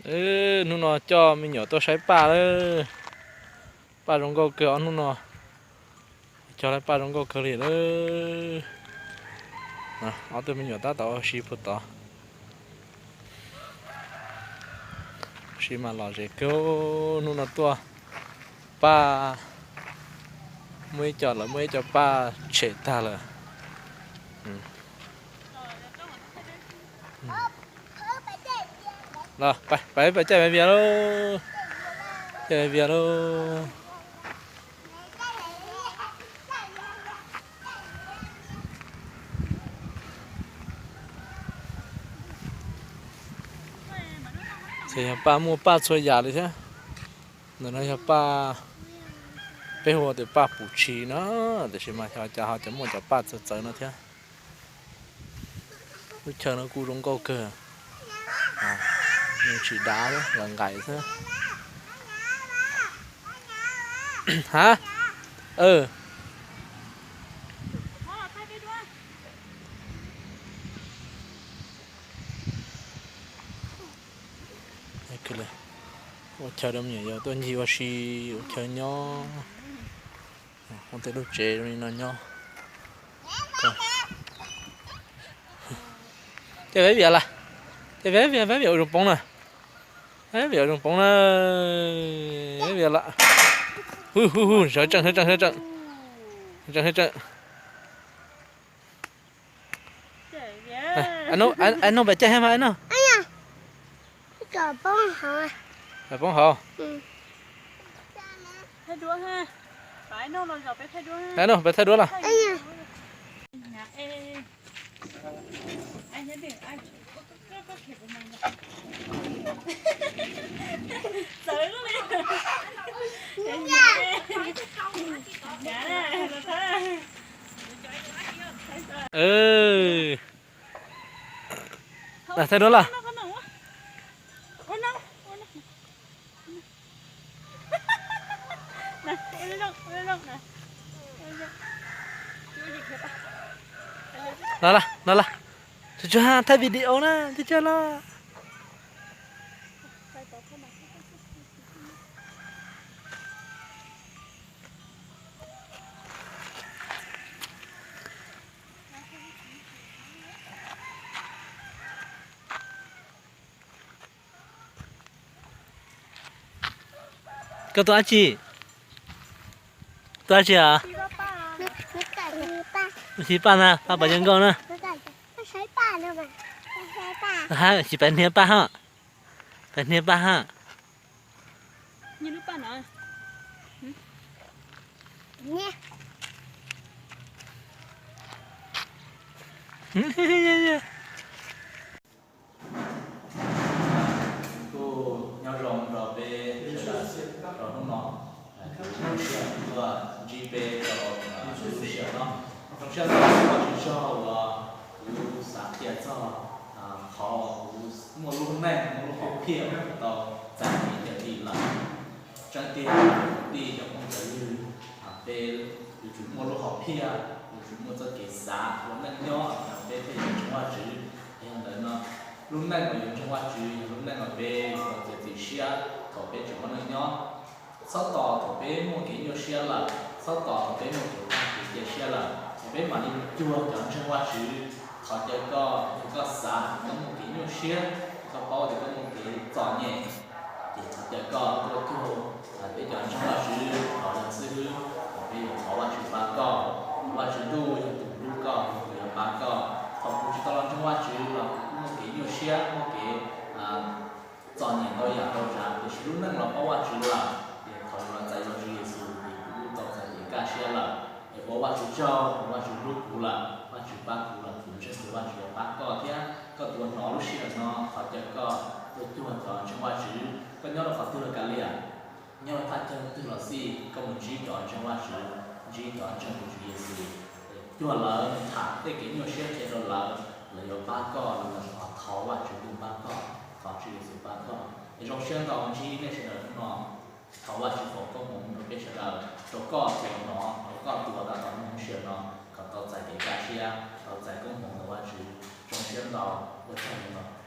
Hnub no coj me nyuam tuaj saib paj lawm. Paj zoo nkauj kawg os hnub no. Cog lawm paj zoo nkauj kawg li lawm. Ob tug me nyuam tab tom ua si puag tod. Ua si mas lom zem kawg hnub no tuaj paj. Muaj ib co lawv muaj ib co paj tshem tag lawm. Los, pais pais caij vias lauj. Caij vias lauj. Txawm yog paj muaj paj txhua yam li thiab. Ntawm no yog paj, peb hu tias paj pum tshis no, tiam sis mas xyov cas ho cov muaj cov paj txawv txawv no thiab. Lub chaw no kuj zoo nkauj kawg. Nws tsis dav, nqaim nqaim xwb. Ha, ua chaw rau me nyuam yaus tuaj ncig ua si, ua chaw nyob. Muaj tej lub tsev zoo li no nyob. Caij vias vias lawm. Caij vias vias, vias ua zoo poob na. Vias ua zoo poob na. Vias lawm. Hu hu hu, sawv tsees sawv tsees sawv tsees. Sawv tsees sawv tsees. Ai Nooj, pais caij thiab mas Ai Nooj. Poob hauv. Ai Nooj, pais thaij duab los. Thaij duab los. Los los los, tsuag tsuag thaij video na, tib co los. Koj tua dab tsi? Tua dab tsi os? Ua si paj na, paj pom zoo nkauj na. Tsis pais hnia paj ho. Pais hnia paj ha. Kuj nyob zoo rau peb sawv daws rau hnub no, kuv zoo siab tuaj ntsib peb rau lub sij hawm no. Zoo siab ntau Vajtswv tsaug uas kuv xav qhia txog qhov uas kuv muaj lub neej muaj lub hom phiaj tau txais kev cawm dim lawm. Tseeb tiag, kwv tij cov phooj cov ywg, peb yuav tsum muaj lub hom phiaj, yuav tsum muaj txoj kev xav ua neej nyob, peb thiaj yuav ntseeg Vajtswv. Yog ntawd no, lub neej uas yuav ntseeg Vajtswv yog lub neej uas peb yuav tau txiav txim siab thaum peb tseem ua neej nyob. Txhob tos thaum peb muaj kev nyuaj siab lawm, txhob tos thaum peb muaj kev tag kev cia siab lawm es peb mam li mus cuag cov ntseeg Vajtswv. Thov caw koj, yog koj xav tias koj muaj kev nyuaj siab, koj paub tias koj muaj kev txom nyem, ces thov caw koj tuaj cuag peb cov ntseeg Vajtswv, thov yog xib hwb, peb yuav thov Vajtswv pab koj. Vajtswv ntuj yog tus hlub koj, yog tus yuav pab koj. Thaum kuv tsis tau los ntseeg Vajtswv los kuv kuj muaj kev nyuaj siab, muaj kev txom nyem ntau yam ntau tsav, tiam sis lub neej los paub Vajtswv lawm, ces thaum los txais Vajtswv Yexus ces kuv kuj tau txais kev kaj siab lawm. Es ua Vajtswv tsaug, Vajtswv hlub kuv lawm, Vajtswv pab kuv lawm, kuv ntseeg tias Vajtswv yuav pab koj thiab. Koj tus uas hnov lub sij hawm no, thov caw koj tuaj cuag cov ntseeg Vajtswv. Koj nyob rau qhov twg los kav liam, nyob rau thaj chaw twg los xij, koj mus ntsib cov ntseeg Vajtswv, ntsib cov ntseeg tus Tswv Yexus, cuag lawv, tham tej kev nyuaj siab qhia rau lawv, lawv yuav pab koj, lawv yuav thov Vajtswv ntuj pab koj, thov Tswv Yexus pab koj. Es zoo siab ntau ntsib nej sawv daws hnub no. Thov Vajtswv foom koob hmoov rau peb sawv daws, rau koj tus uas hnov, rau koj tus uas tab tom mloog lub sij hawm no, kom tau txais kev kaj siab, tau txais koob hmoov ntawm Vajtswv. Zoo siab ntau, ua tsaug ntau.